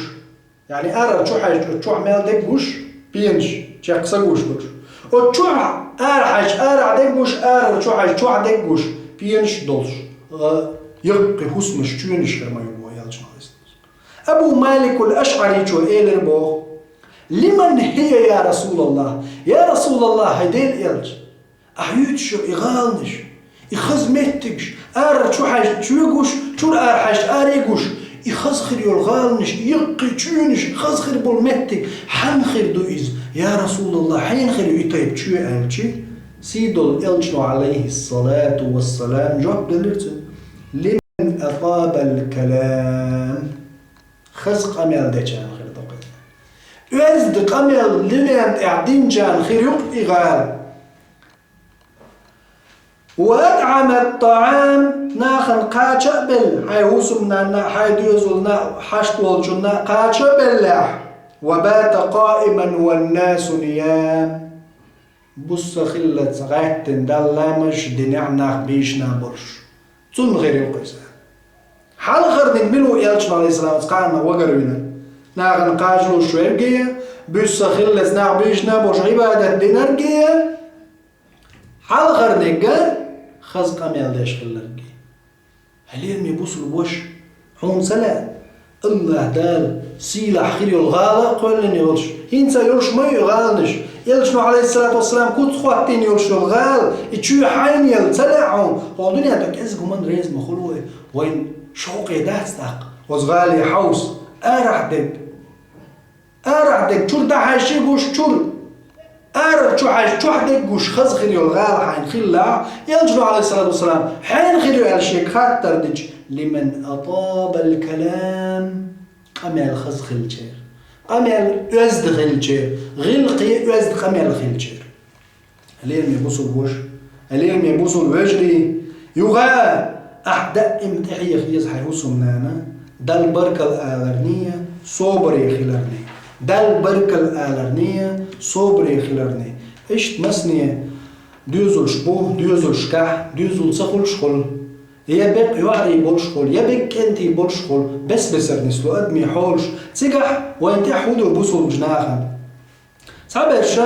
Яъни арара чу хьаьжча, оцу чохь мел дерг гуш, пенаш, чекх са гуш гуш. Оцу чохь ара хьаьжча, арахь дерг гуш, арара чу хьаьжча, чохь дерг гуш, пенаш долуш. Э, яккхий хӀусамаш, чоьнаш хир ма ю боху Элчано. Абу Маликул Ашъаричо элира боху: «لمن هي يا رسول الله؟» Я РасулаллахӀ, хӀай Делан Элча, ахь юьйцуш йолу и гӀаланаш, и хаза меттигаш, арара чу хьаьжча чоь гуш, чуьра ара хьаьжча аре гуш, и хаза хир йолу гӀаланаш, и яккхий чоьнаш, и хаза хир болу меттиг, хьанна хир ду иза? Я РасулаллахӀ, хьенан хир ю и тайпа чоь? аьлча, сий долу Элчано, Ӏалайхиссалату вассалам, жоп делира цуьнга: «لمن أطاب الكلام». Хаза къамел дечарна хир ду-кх иза. Оьзда къамел дуьнен тӀехь динчарна хир ю-кх и гӀала. وأطعم الطعام, нахана кхача а белла, хьай хӀусамнанна а, хьай доьзална а, хьашт волчунна а кхача а беллехь, وبات قائما والناس نيام, буса хиллалца гӀаьттина Далла ламазаш динехь нах бийшина болуш. Цунна хир ю-кх иза. Хьалхарниг мила ву элчано, Ӏалайхиссалам, цкъа а вагарвинарг? Нахана кхачалуш верг а, буьсса хиллалц нах бийшина болуш Ӏибадат динарг а, хьалхарниг а хаза къамел деш хилларг а. Хьалераме бусулба ваша, хьуна ца лаьа, АллахӀ Дала сийлахь хир йолу гӀала а кхоьллина йолуш, хӀинца йолуш ма ю и гӀаланаш, элчано, Ӏалайхиссалату вассалам, куц хӀоттийна йолуш йолу гӀала, и чоь хьайна елла ца лаьа хьуна, хӀокху дуьнен тӀе кӀезиг хӀуманна реза ма хуьлу вай. Вайн шовкъе дац тӀаккха оцу гӀалин хьовса арахь дерг? Арахь дерг чуьра дӀахьаьжча гуш чуьра, арара чу хьаьжча чохь дерг гуш хаза хир йолу гӀала хьайна хиллехь, элчано, Ӏалайхиссалату вассалам, хьенан хир ю аьлла шега хаттар дича, لمن أطاب الكلام, къамел хаза хилчеран, къамел оьзда хилчеран, гӀиллакхе оьзда къамел хилчеран. Хьалераме бусулба ваша, хьалераме бусулба вежарий, юха а ахь даим тӀехьеха еза хьайн хӀусамнана Далла баркалла аларний, собаре хиларний. Далла баркалла аларний, собаре хиларний. Иштта масане доьзалш бу, доьзалшкахь доьзал ца хуьлуш хуьлу, я беккъа йоӀарий болуш хуьлу, я беккъа кӀентий болуш хуьлу, бес-бесара нисло адамийн хьолаш. Цигахь вайн тӀехь хӀун ду бусулбачу нахана? Цхьаберш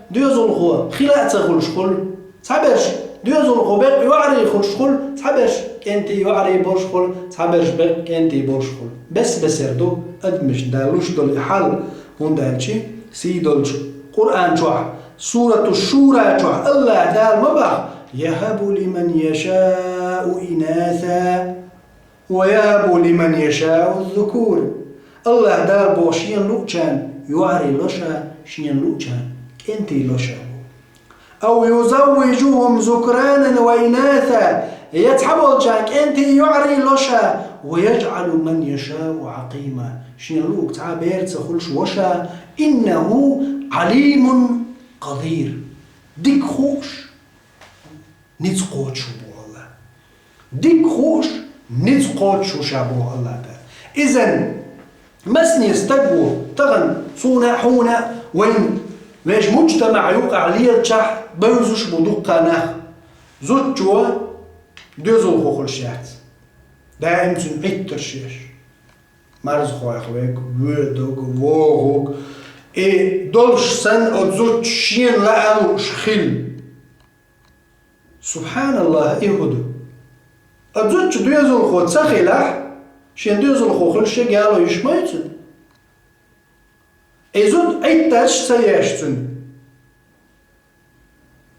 доьзалхо хила а ца хуьлуш хуьлу, цхьаберш доьзалхо беккъа йоӀарий хуьлуш хуьлу, цхьаберш кӀентий йоӀарий болуш хуьлу, цхьаберш беккъа кӀентий болуш хуьлу. Бес-бесара ду адамашна Дала луш долу и хьал, хӀунда аьлча сий долчу Къуръан чохь, Сурату Шура чохь АллахӀ Дала ма боху: يهب لمن يشاء إناثا ويهب لمن يشاء الذكور. АллахӀ Дала боху шена луъучарна йоӀарий ло Ша, шена луъучарна кӀентий ло Ша. أو يزوجهم ذكرانا وإناثا, я цхьаболчарна кӀентий йоӀарий ло Ша, ويجعل من يشاء عقيما, шена луъург цхьа а бер ца хуьлуш во Ша, إنه عليم قدير, дика хууш, ницкъ кхочуш ву боху АллахӀ. Дика хууш, ницкъ кхочуш ву Ша боху АллахӀ Дала. Иза масане стаг ву, тахана суна а, хьуна а, вайн, вешан муджтамаӀ юкъахь лелачохь бевзаш бу дуккха нах. Зудчо доьзалхо хуьлуш яц. Даим цуьнан Ӏиттарш еш. Марзхойх верг, воьдург, вогӀург. И долуш санна оцу зудчо шена лаа лууш хила. СубхьаналлахӀ, и хӀун ду? Оцу зудчо доьзалхо ца хилахь, шен доьзалхо хуьлуш ерг яло йиш ма ю цуьнан. И зуда Ӏиттарш ца еш цуьнан.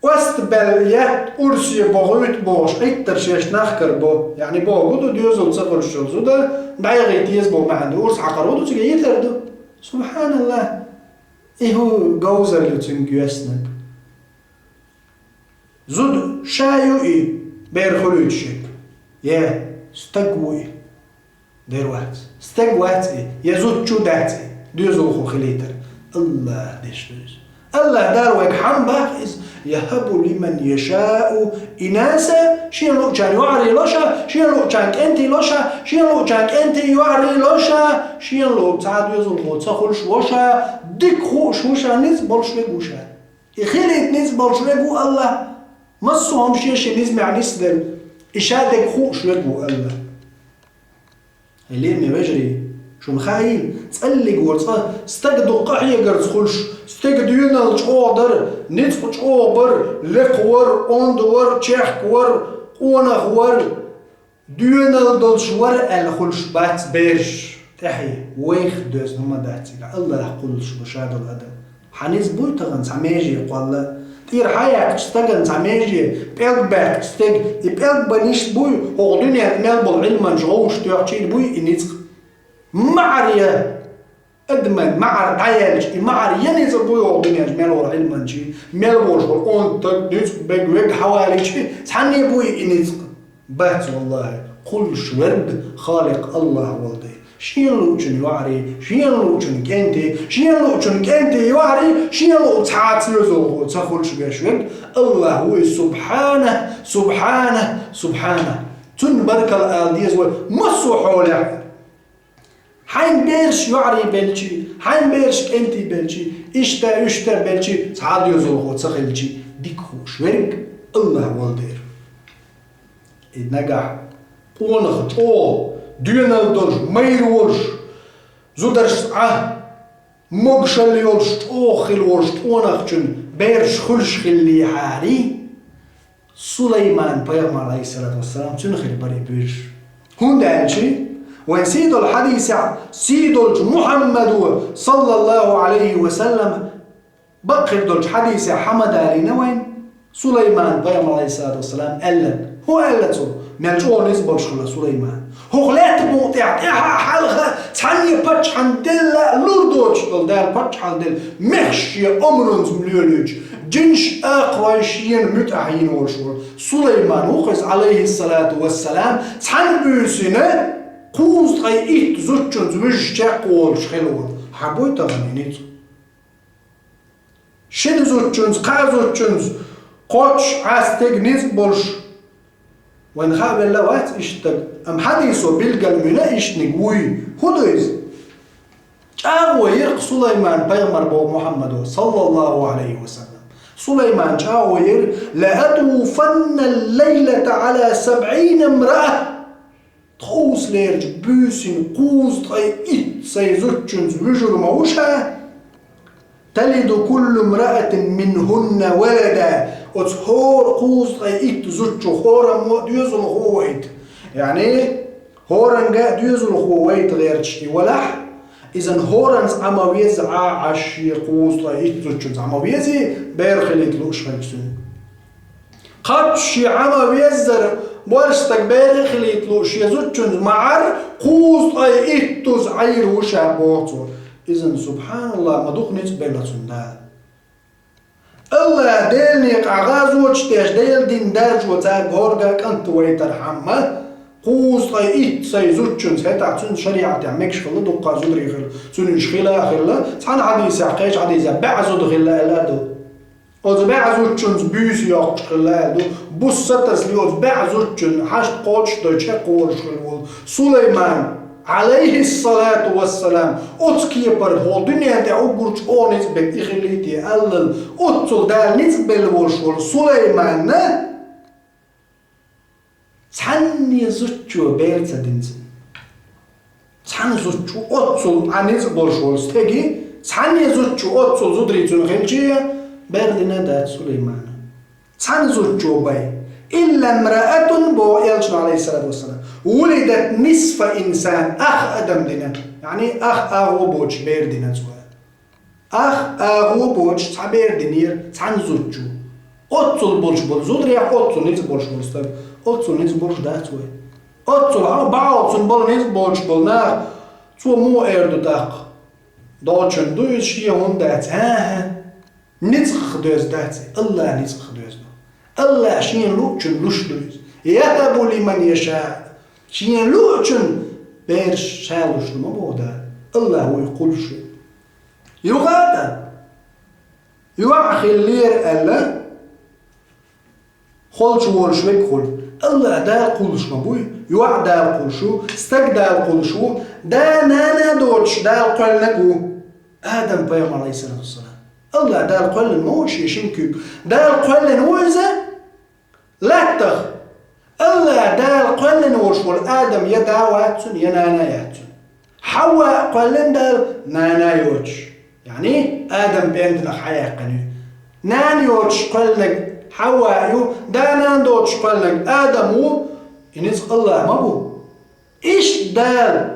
Оста баьлла етта урсе бохуьйту бохуш, Ӏиттарш еш нах карабо. Яъни бохург ду, доьзал ца хуьлуш йолу зуда дӀаяхийта еза боху маьӀна ду. Урс хьакхар ву ду, цига йитар ду. СубхьаналлахӀ! И хӀун говзалла ю цуьнга йоьссинарг? Зуда ша ю и бер хуьлуьйтуш ерг? Я стаг ву и? Дер вац. Стаг вац и, я зудчо дац и, доьзалхо хилийтар. АллахӀ деш ду иза. АллахӀ Дала вайга хьан баха иза: يهب لمن يشاء إناثا, шена луъучарна йоӀарий ло Ша, шена луъучарна кӀентий ло Ша, шена луъучарна кӀентий йоӀарий ло Ша, шена луъург цхьа а доьзалхо ца хуьлуш во Ша, дика хууш ву Ша, ницкъ болуш верг ву Ша. И хилийта ницкъ болуш верг ву АллахӀ. Массо а хӀума шен шен низамехь нисделла, и Ша дерг хууш верг ву АллахӀ. Хьалераме вежарий, шуна хаийла, цӀаллиг вара цкъа стаг дукха къахьегарца хуьлуш, стеган доьналла чӀогӀа дара, ницкъ чӀогӀа бара, лекха вара, онда вара, чехка вара, къонах вара, доьналла долуш вара аьлла хуьлуш бац бераш. ТӀаьхье вайх доьзна хӀума дац цига, АллахӀ кхуллуш бу шадолу адам. Хьан ницкъ буй тахана цхьа меже кхолла? ТӀера хьан яьккхачу стагана цхьа меже, пӀелг баьккхачу стеган, и пӀелг бан йиш буй, хӀокху дуьненна мел болу Ӏилманча гӀовш тоьхчийна буй и ницкъ? МаӀар я, адаман маӀар дӀаяьлча, и маӀар я ницкъ буй хӀокху дуьненчу мел волу Ӏилманчий, мел волуш волу онда стаг, ницкъ берг, верг хьавалийча, цхьанне буй и ницкъ? Бац, валлахӀи, кхуллуш верг Халикъ АллахӀ волу дела. Шен луучун йоӀарий, шен луучун кӀентий, шен луучун кӀентий йоӀарий, шен луъ цхьацца доьзалхо ца хуьлуш беш верг, АллахӀ ву иза, субхьана, субхьана, субхьана. Цунна баркалла ала деза вай массо а хьолехь. Хьайн бераш йоӀарий белчий, хьайн бераш кӀентий белчий, иштта, иштта белчий, цхьа а доьзалхо ца хилчий, дика хууш верг АллахӀ волу дера. И нагахь къонах чӀогӀа доьналла долуш, майра волуш, зударшца Ӏа могушалла йолуш, чӀогӀа хила волуш къонахчун бераш хуьлуш хиллехьарий, Сулайман-пайхамар, Ӏалайхиссалату вассалам, цуьнан хир бара и буьйраш. ХӀунда аьлча вайн сий долу хьадисехь сий долчу Мухьаммадо, саллаллаху Ӏалайхи ва саллам, бакъ хир долчу хьадисехь хьа ма далийна вайн, Сулайман-пайхамар, Ӏалайхиссалату вассалам, аьлла. ХӀун аьлла цо? Мел чӀогӀа ницкъ болуш хилла Сулайман. ХӀокху лаьттан букъа тӀехь, тӀаьхьа а, хьалха а, цхьанне паччахьна делла а лур доцуш долу, Дала паччахьалла делла, мехаш шен омранца лоьлуьйтуш, жинаш а, акхарой а шена муьтӀахь йина волуш волу Сулайман ву-кх иза, Ӏалайхиссалату вассалам, цхьана буьйсина кхузткъе итт зудчуьнца вуьжуш чекхволуш хилла волу. Хьан буй тахана и ницкъ? Шина зудчуьнца, кхаа зудчуьнца кхоччуш Ӏа стеган ницкъ болуш, вайна хаа велла вац иштта стаг, амма хьадисо билгалвина иштаниг вуй. ХӀун ду иза? ЧӀагӀо йира-кх Сулайман-пайхамар боху Мухьаммадо, саллаллаху Ӏалайхи ва саллам. Сулайман чӀагӀо йира: «Ла атуфанна ллайлата Ӏала сабӀина мраа». Тховсалерчу буьйсина кхузткъе итт сайн зудчуьнца вуьжур ма ву ша. «Талиду куллу мраатин минхунна валада». Оцу хӀора кхузткъе итт зудчух хӀораммо а доьзалхо вайта. Яъни, хӀоранга а доьзалхо вайта гӀерташ и валахь, иза хӀоранца Ӏа ма веза, Ӏа, Ӏаш шен кхузткъе итт зудчуьнца Ӏа ма везий, бер хилийта лууш хилча цуьнан. Кхаччалц шен Ӏа ма веззара, боьрша стаг бер а хилийта лууш шен зудчуьнца ма Ӏара, кхузткъе иттаза Ӏийр ву ша, боху цо. Иза, субхьаналлахӀ, ма дукха ницкъ белла цунна Дала. АллахӀ Делан некъахь гӀазоташ деш, Делан дин даржо цаьрга хӀорга кӀант вайтархьама, кхузткъе итт сайн зудчуьнца, хӀетахь цуьнан шариӀатехь мегаш хилла дуккха зударий хилла, цуьнан уьш хила а хилла, цхьана хьадисехь, кхечу хьадисехь бӀе зуда хилла аьлла а ду. Оцу бӀе зудчуьнца буьйса йоккхуш хилла аьлла ду, буса сатасале оцу бӀе зудчуьнан хьашт кхочушдой чекхволуш хилла волу Сулайман, Ӏалайхиссалату вассалам, оцу кепара хӀокху дуьнен тӀехь уггар чӀогӀа ницкъ берг и хилийта аьлла, оццул Дала ницкъ белла волуш волу Сулайманна цхьанне зудчо бер ца дина цунна. Цхьана зудчо оццул Ӏа ницкъ болуш волу стеги, цхьанне зудчо оццул зударий цунна хилча, бер дина дац Сулаймана. Цхьана зудчо бен. «Илла мраатун», боху элчано, Ӏалайхиссалату вассалам, «вулидат нисфа инсан», ах адам дина. Яъни ах агӀо боцуш бер дина цо. Ах агӀо боцуш цхьа бер динера цхьана зудчо. Оццул болуш болу зударех оццул ницкъ болуш болу стаг. Оццул ницкъ болуш дац вай. Оццул хьо бахьа цунна болу ницкъ боцуш болу нах, цо муха эр ду тӀаккха? Долчун ду иза шен хӀунда дац? ХӀан-хӀа. Ницкъах доьзна дац и, АллахӀ ницкъах доьзна ду. АллахӀ шена луучун луш ду иза. «ЯхӀабу лиман яшаъ». Шена луучун бераш ша луш ду ма боху Дала. АллахӀ ву и кхуллуш верг. Юха а тӀа, йоӀ хиллера аьлла, холчу волуш верг хуьлу. АллахӀ Дала кхуллуш ма буй, йоӀ Дала кхуллуш ву, стаг Дала кхуллуш ву, да-нана доцуш Дала кхоьллинарг ву Адам-пайхамар, Ӏалайхиссалату вассалам. АллахӀ Дала кхоьллина ма ву шен шина куьйга. Дала кхоьллина ву иза латтах. АллахӀ Дала кхоьллина волуш волу Адам я да вац цуьнан, я нана яц цуьнан. Хьавва кхоьллина Дала нана йоцуш. Яъни, Адам пӀентанах хьаяьккхина ю. Нана йоцуш кхоьллинарг Хьавва ю, да-нана доцуш кхоьллинарг Адам ву, и ницкъ АллахӀан ма бу. Иштта Дала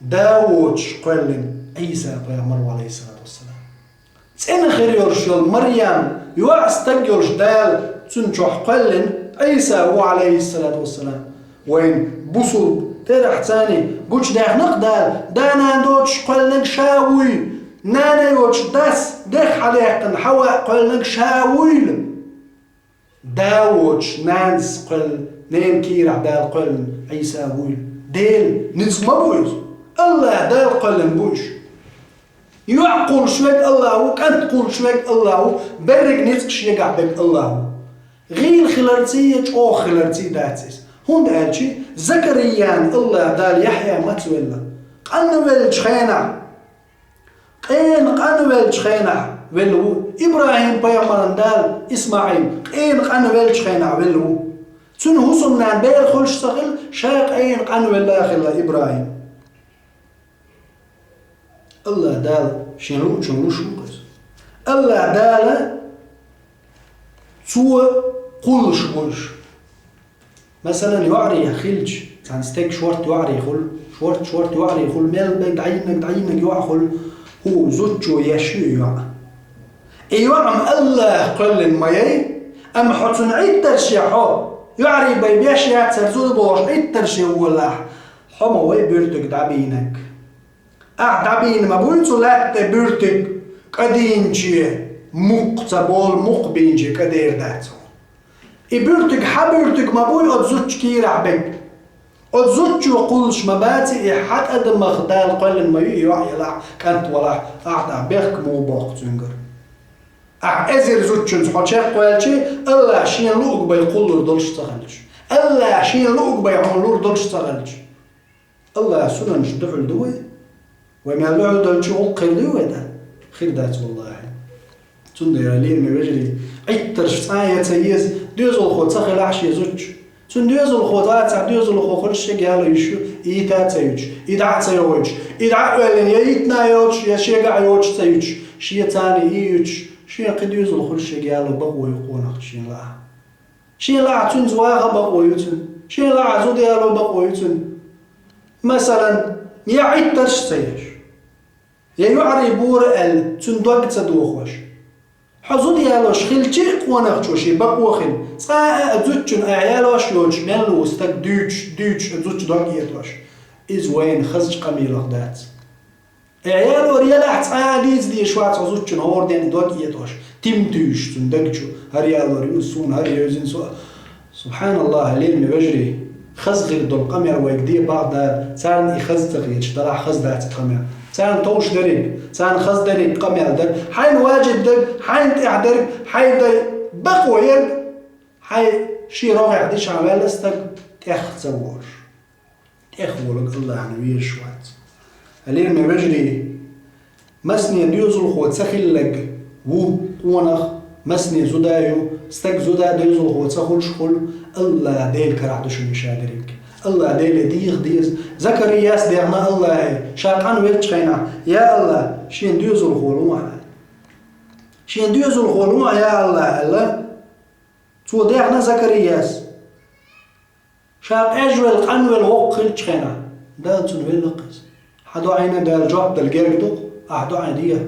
да воцуш кхоьллина Ӏийса-пайхамар ву, Ӏалайхиссалату вассалам. ЦӀена хир йолуш йолу Марьям, йоӀ стаг йолуш Дала цуьнан чохь кхоьллина Ӏийса ву, Ӏалайхиссалату вассалам. Вайн бусулба терахь царний гучудаьхна-кх Дала, да-нана доцуш кхоьллинарг ша вуй, нана йоцуш дас, дехьа хьадаьккхина Хьава кхоьллинарг ша вуйла. Да воцуш, нанас кхоьллина, ненан кийрахь Дала кхоьллина Ӏийса вуйла. Делан ницкъ ма бу иза. АллахӀ Дала кхоьллина бу уьш. ЙоӀ кхуллуш верг АллахӀ ву, кӀант кхуллуш верг АллахӀ ву, берриг ницкъ шегахь берг АллахӀ ву. ГӀийла хиларций, чӀогӀа хиларций дац иза. ХӀунда аьлча Закарияна АллахӀ Дала Яхьъя маца велла? Къанвеллачу хенахь, къена къанвеллачу хенахь велла ву. ИбрахӀим-пайхамарна Дала ИсмаӀил къена къанвеллачу хенахь велла ву. Цуьнан хӀусамнана бер хуьлуш ца хилла, ша къена къанвелла а хилла ИбрахӀим. АллахӀ Дала Шен луучунна луш ву иза. АллахӀ Дала Цо кхуллуш ву уьш. Масалан, йоӀарий хилча, цхьана стеган шортта йоӀарий хуьлу, шортта-шортта йоӀарий хуьлу, мел бен дӀайиннарг, дӀайиннарг йоӀ хуьлу, хӀу зудчо еш ю и йоӀ. И йоӀ-м АллахӀа кхоьллина ма яй, амма хьо цунна Ӏиттарш ян хьо, йоӀарий бен беш яцара зуда бохуш Ӏиттарш ян волахь, хьо ма вай буьртиг дӀабийнарг. Ахь дӀабийна ма буй цу лаьтта тӀе буьртиг, кӀа дийначе мукх ца болу, мукх бийначе кӀа дер дац хьуна. И буьртиг хьан буьртиг ма буй оцу зудчун кийрахь берг. Оцу зудчо кхуллуш ма баций, и хьан тӀадамах Дала кхоьллина ма ю и йоӀ елахь, кӀант валахь, ахь дӀа бехк муха боккху цуьнгара. Ахь эзар зудчуьнца хьо чекхваьлча, АллахӀа Шена луург бен кхуллур долуш ца хилча. АллахӀа Шена луург бен хьуна лур долуш ца хилча. АллахӀа сунанаш дуьхьал ду вай? Вай мел дуьхьал долчу гӀуллакх хир дуй вай тӀе? Хир дац, валлахӀи. Цундела, лераме вежарий, Ӏиттарш цкъа а ян ца еза, доьзалхо ца хилахь шен зудчун. Цуьнан доьзалхо цкъа а ца, доьзалхо хуьлуш шега яло йиш ю, и йита а ца юьтуш, и дӀа а ца йогӀуьйтуш, и дӀа а оьллина, я йитина а йоцуш, я шегахь а йоцуш ца юьтуш, шен царна и юьтуш, шен кхин доьзал хуьлуш шега яло бакъо ю къонахчун, шен лаахь. Шен лаахь цуьнца ваха бакъо ю цуьнан. Шен лаахь зуда яло бакъо ю цуьнан. Масалан, я Ӏиттарш а ца еш, я йоӀарий бора аьлла, цуьнан дог а ца дохош. Хьо зуда ялош хилча а къонахчо шен бакъо хила. Цкъа а зудчунна ахь ялош йоцуш мел ву стаг дуьйцуш, дуьйцуш а зудчун дог этӀош. Иза вайна хазачу къамелах дац. Э, ялор елахь, цкъа а дийца дезаш вац хьо зудчунна хӀора ден дог этӀош, тима туьйсуш цуьнан даг чу, хӀара ялор ю суна, хӀара евзина со. СубхьаналлахӀ, лераме вежарий, хаза хир долу къамел вайга де бакъ дара, царна и хаза ца хеташ, делахь хаза дац и къамел. Царна товш дерриг, царна хаза дерриг къамел дара. Хьайна ваджиб дерг, хьайна тӀехь дерг, хьайн дай бакъо ерг, хьайн шен рогӀехь дишахь ваьлла стаг тӀех ца волуш. ТӀехволург АллахӀна везаш вац. Лераме вежарий, масане доьзалхо ца хилларг ву къонах, масане зуда ю, стаг зуда, доьзалхо ца хуьлуш хуьлу, АллахӀ Делан карахь ду шуна ша дерриг. АллахӀ Деле деха деза. Закарияс дехна АллахӀе, ша къанвеллачу хенахь: «Я АллахӀ, шен доьзалхо лун ахьа». «Шен доьзалхо лун ахьа, я АллахӀ», аьлла. Цо дехна Закарияс. Ша къежвелла, къанвелла воккха хиллачу хенахь, Дала цунна велла-кх иза. Хьан доӀина Дала жоп дала герга ду-кх, ахь доӀа дехьа.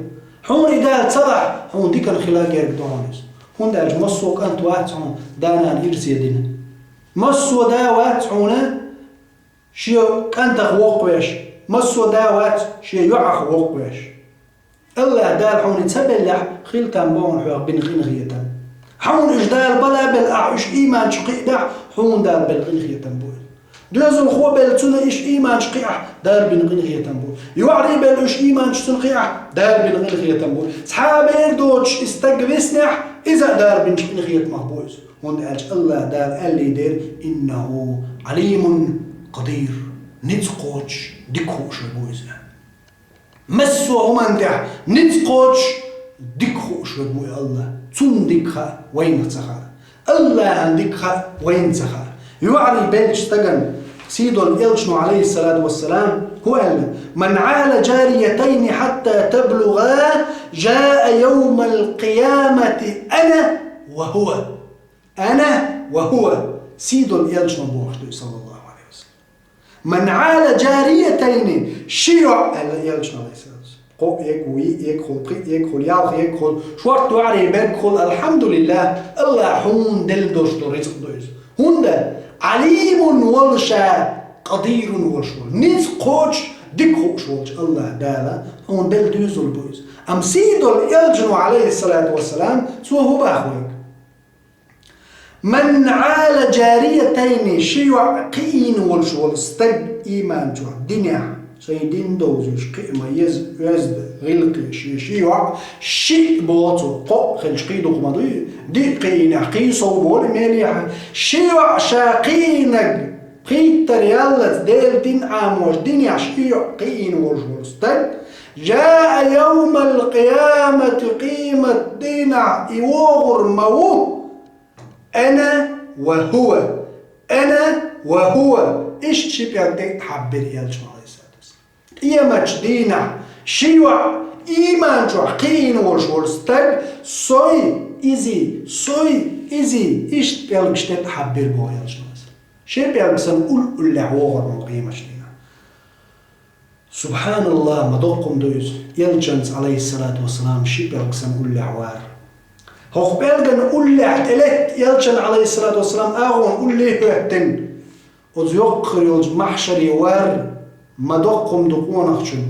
Хьуна и Дала ца дахь, хьуна диканна хила герга ду хьуна иза. ХӀунда аьлча массо а кӀант вац хьуна да-нана ирсе дина. Массо а да вац хьуна шен кӀантах воккхавеш, массо а да вац шен йоӀах воккхавеш. АллахӀ Дала хьуна ца беллехь, хила там бу хьуна хьох бина къинхетам. Хьуна уьш Дала бала а белла, ахь уьш ийман чу кхиадахь, хьуна Дала белла къинхетам бу иза. Доьзалхо а белла, цунна уьш ийман чу кхиахь, Дала бина къинхетам бу. ЙоӀарий белла, уьш ийман чу цунна кхиахь, Дала бина къинхетам бу. Цхьа а бер доцуш и стаг виснехь, иза а Дала бинчу къинхетамах бу иза. ХӀунда аьлча АллахӀ Дала аьллий дера: «Иннаху Ӏалимун къадир». Ницкъ кхочуш, дика хууш верг ву иза. Массо а хӀуманна тӀехь ницкъ кхочуш, дика хууш верг ву и АллахӀ. Цунна дика хаьа, вайнах ца хаьа. АллахӀана дика хаьа, вайна ца хаьа. ЙоӀарий беллачу стагана сийдолу элчано, Ӏалайхиссалату вассалам, хӀун аьлла: «Ман Ӏала джариятайни хьатта таблугӀа, джаа явмал къиямати ана ва хӀува». «Ана ва хӀува», сийдолу элчано бохуш ду, саллаллаху Ӏалайхи ва саллам. «Ман Ӏала джариятайни», ши йоӀ аьлла элчано, Ӏалайхиссалату вассалам. Кхоъ ерг, йиъ ерг хуьлу, пхиъ ерг хуьлу, ялх ерг хуьлу, шортта йоӀарий берг хуьлу, алхьамдулиллахӀ, АллахӀ хьуна делла долуш долу рицкъ ду иза. ХӀунда? Ӏалимун волу ша, къадирун волуш волу. Ницкъ кхочуш, дика хууш волчу АллахӀ Дала хьуна делла доьзал бу иза. Амма сийдолу элчано, Ӏалайхиссалату вассалам, цо хӀун боху вайга? «Ман Ӏала джариятайни», ши йоӀ кхиийна волуш волу стаг ийман чохь, динехь, Шайн дин довзуьйтуш кхиа ма еза, оьзда, гӀиллакхе шен ши йоӀ, шиъ боцу, кхоъ хилча кхин дукха ма дуй, диъ кхиийнехь, кхин сов болу мелехь, ши йоӀ ша кхиийнарг, пхийттара яллалц Делан дин Ӏамош динехь ши йоӀ кхиийна волуш волу стаг, жаа йовмал къиямати, къемат дийнахь и вогӀур ма ву, ана ва хӀува, ана ва хӀува, иштта ши пӀелг тӀе а хьаббира элчано, Ӏалайхиссалату вассалам. Къематчу дийнахь ши йоӀ ийман чохь кхиийна волуш волу стаг, сой, изий, сой, изий, иштта пӀелгаш тӀе а хьаббира боху элчано. Ши пӀелг санна уллехь вогӀур ма ву къематчу дийнахь. СубхьаналлахӀ, ма доккха хӀума ду иза. Элчанца, Ӏалайхиссалату вассалам, ши пӀелг санна уллехь вара. ХӀокху пӀелгана уллехь тӀелетта элчан, Ӏалайхиссалату вассалам, агӀона улле а хӀоьттина, оцу йоккха хир йолчу махьшаре вара, ма доккха хӀума ду къонахчун.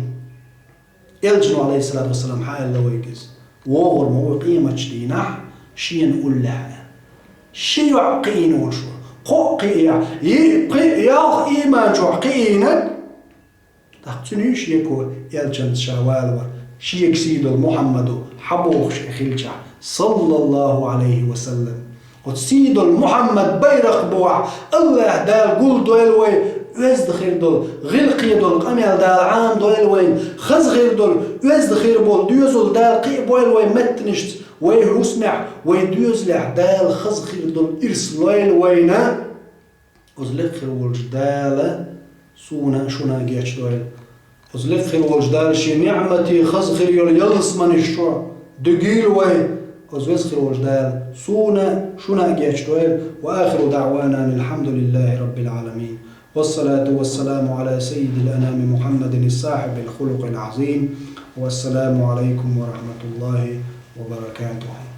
Элчано, Ӏалайхиссалату вассалам, хьан аьлла вайга иза? ВогӀур ма ву къематчу дийнахь шена уллехь аьлла. Ши йоӀ кхиийна волуш ву. Кхоъ кхиийна, йиъ, пхиъ, ялх ийман чохь кхиийнарг, тӀаккха цуьнан шеко элчанца ша валавар, шега сий долу Мухьаммадо хьан бохуш и хилчахь, саллаллахӀу Ӏалайхи ва саллам. Оцу сий долу Мухьаммад байракх бохь, АллахӀ Дала гулдойла вай, оьзда хир долу, гӀиллакхе долу къамел Дала Ӏамадойла вайна, хаза хир долу, оьзда хир болу доьзал Дала кхиабойла вай меттанашца, вай хӀусамехь, вай доьзалехь Дала хаза хир долу ирс лойла вайна. Оцу лекха хир волчу Дала суна а, шуна а гечдойла. Оцу лекха хир волчу Дала шен ниӀмате хаза хир йолу ялсаманеш чу дуьгийла вай. Оцу веза хир волчу Дала суна а, шуна а гечдойла. Ва ахиру даӀвана анил хьамдулиллахӀи раббил Ӏаламин. Вассалату вассаламу Ӏала саййидил анами Мухьаммадин сахьибил хулукъил Ӏазим. Вассаламу Ӏалайкум ва рахьматуллахӀи ва баракатухӀу.